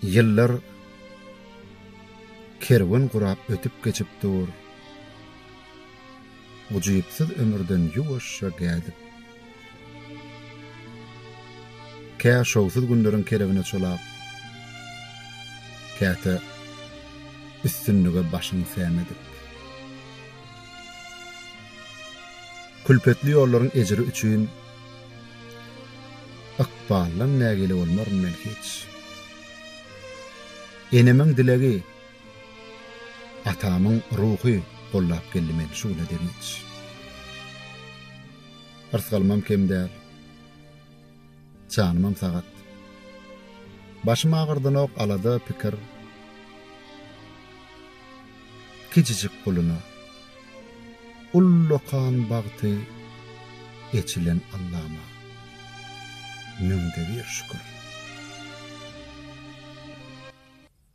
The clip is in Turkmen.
Ýyllar kerwen gurap ötüp geçip dur. Ujypsyz ömürden ýuwaşja gädip. Kä şowsuz günleriň kerebine çolap, käte üstünlige başyň sämedip. Külpetli ýollaryň ejiri üçin ykbaldan nägile bolmaryn men hiç. Enemiň dilegi, atamyň ruhy gollap geldi meni şu güne deňiç. Yrsgalymam kem däl. Janymam sagat. Başym agyrdanok alada, pikir. Kiçijik guluna ullakan bagty eçilen Allama müňde bir şükür.